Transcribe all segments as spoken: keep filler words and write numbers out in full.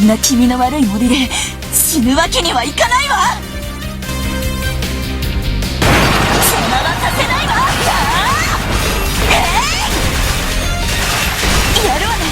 な気味の悪い森で死ぬわけにはいかないわ。邪魔はさせないわ。ああ、えい、やるわね。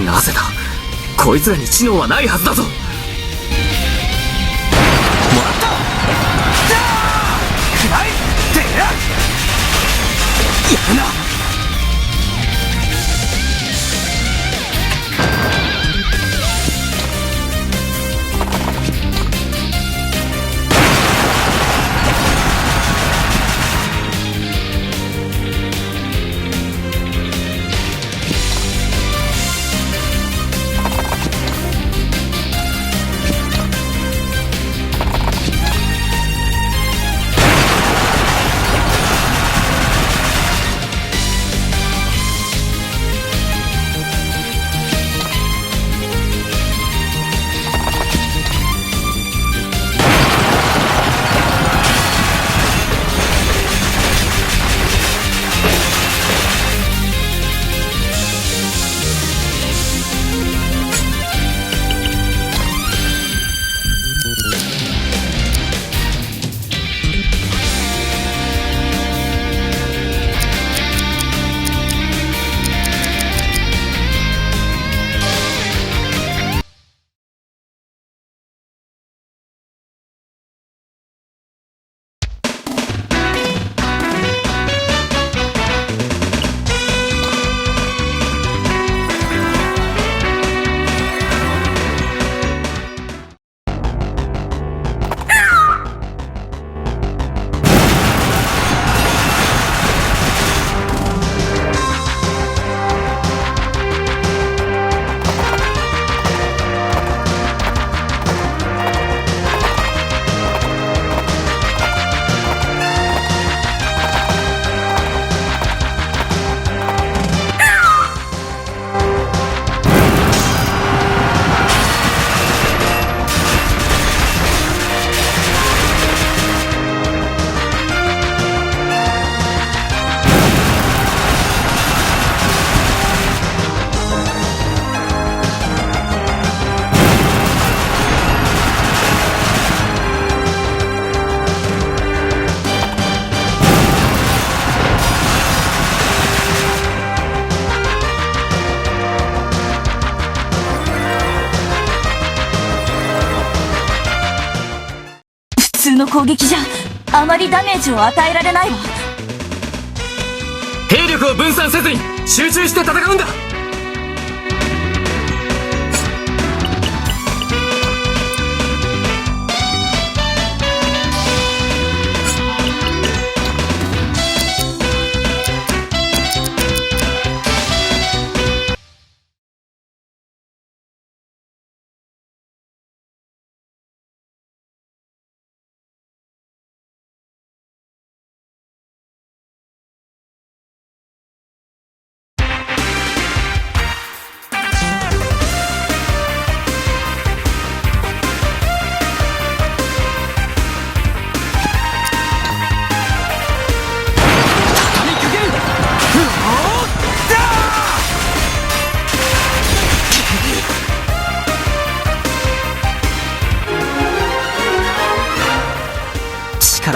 なぜだ？こいつらに知能はないはずだぞ。もらった！くらえ！てや！やるな！普通の攻撃じゃあまりダメージを与えられないわ。兵力を分散せずに集中して戦うんだ。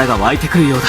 が湧いてくるようだ。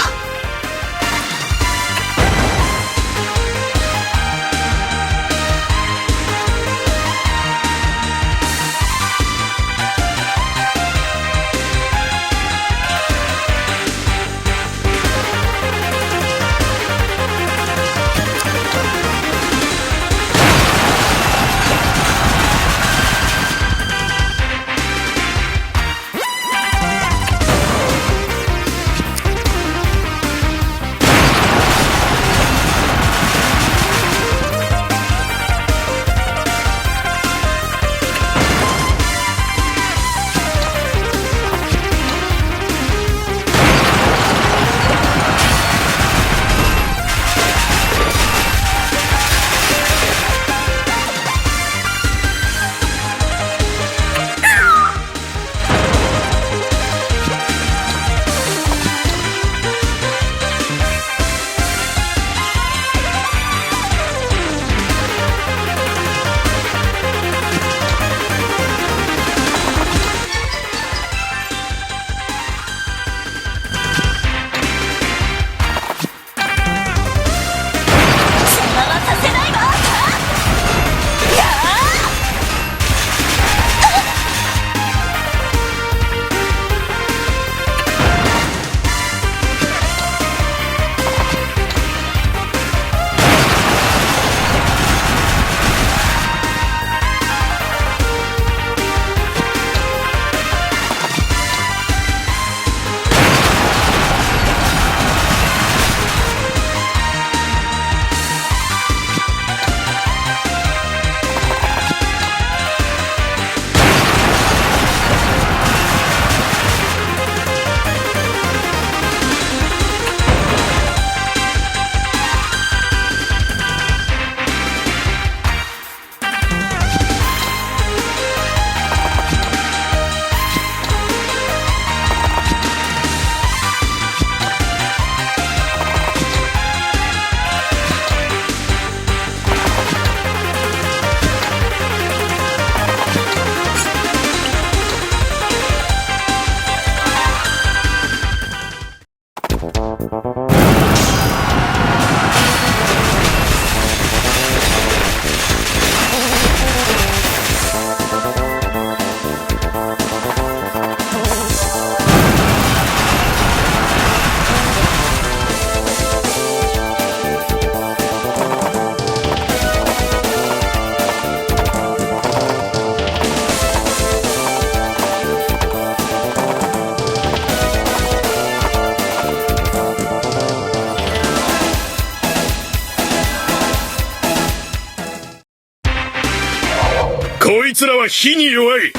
こいつらは火に弱い。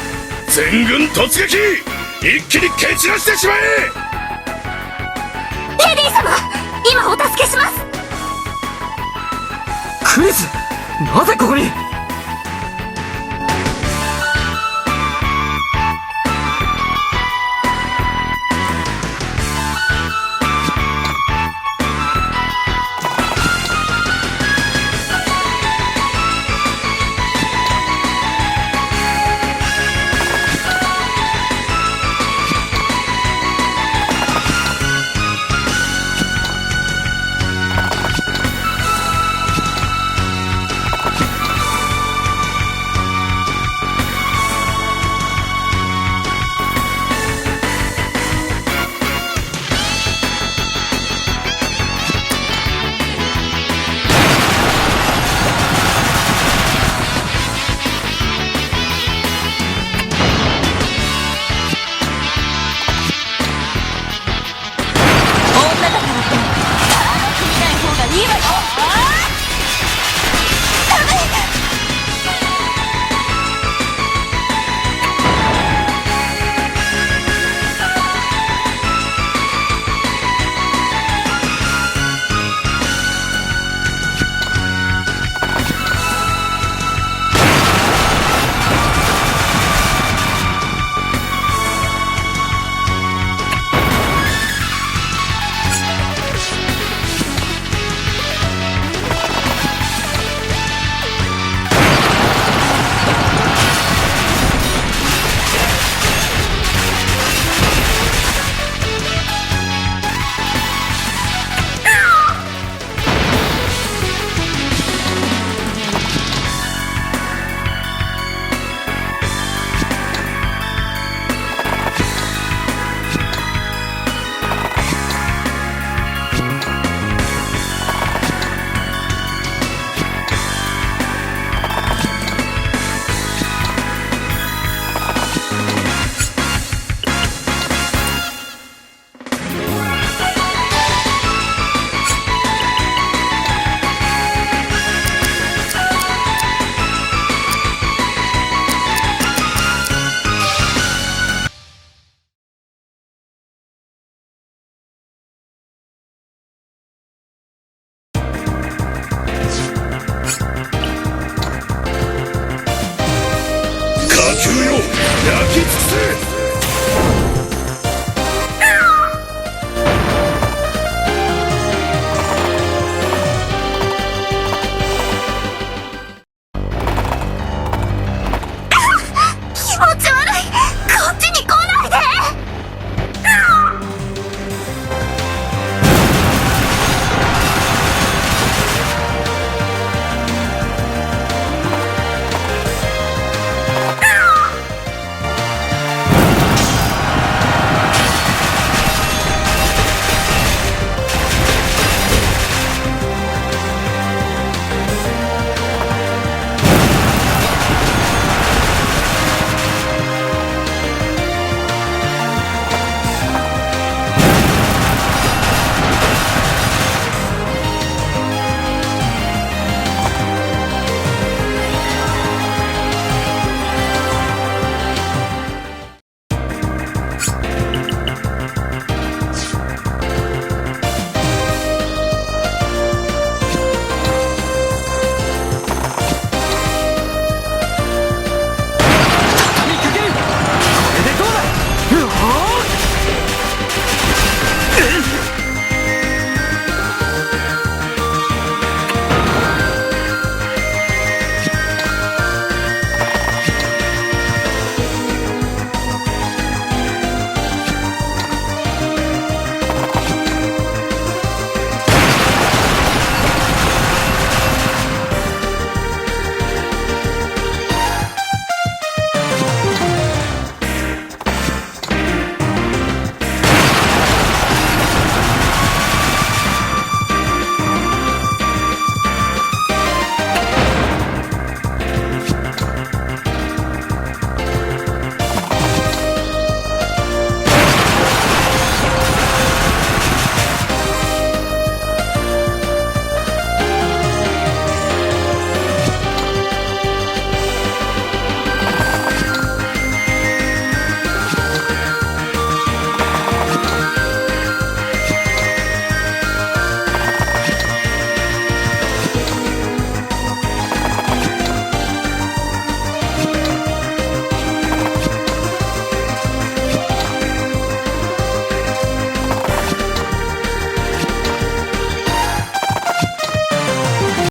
全軍突撃！一気に蹴散らしてしまえ！ エディ様、今お助けします。クリス、なぜここに？